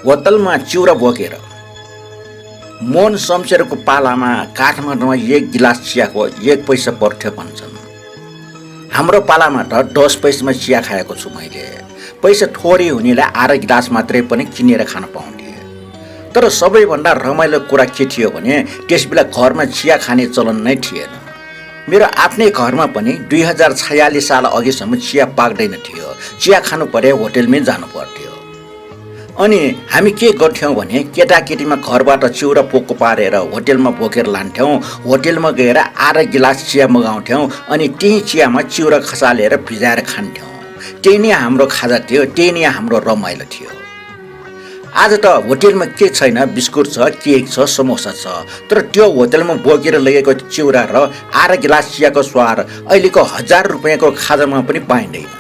होटलमा चिउरा बोकेर मोहन शमशेरको पालामा काठमाडौँमा एक गिलास चियाको 1 पैसा पर्थ्यो भन्छन्। हाम्रो पालामा त 10 पैसामा चिया खाएको छु मैले। पैसा थोरै हुनेलाई आधा गिलास मात्रै पनि किनेर खान पाउँथे। तर सबैभन्दा रमाइलो कुरा के थियो भने त्यसबेला घरमा चिया खाने चलन नै थिएन। मेरो आफ्नै घरमा पनि 2046 साल अघिसम्म चिया पाक्दैन थियो। चिया खानु परे होटेलमै जानु पर्थ्यो। अनि हामी के गर्थ्यौँ भने केटाकेटीमा घरबाट चिउरा पोको पारेर होटेलमा बोकेर लान्थ्यौँ। होटेलमा गएर आधा गिलास चिया मगाउँथ्यौँ अनि त्यही चियामा चिउरा खसालेर भिजाएर खान्थ्यौँ। त्यही नै हाम्रो खाजा थियो, त्यही नै हाम्रो रमाइलो थियो। आज त होटेलमा के छैन, बिस्कुट छ, केक छ, समोसा छ, तर त्यो होटेलमा बोकेर लगेको चिउरा र आधा गिलास चियाको स्वाद अहिलेको 1000 रुपियाँको खाजामा पनि पाइँदैन।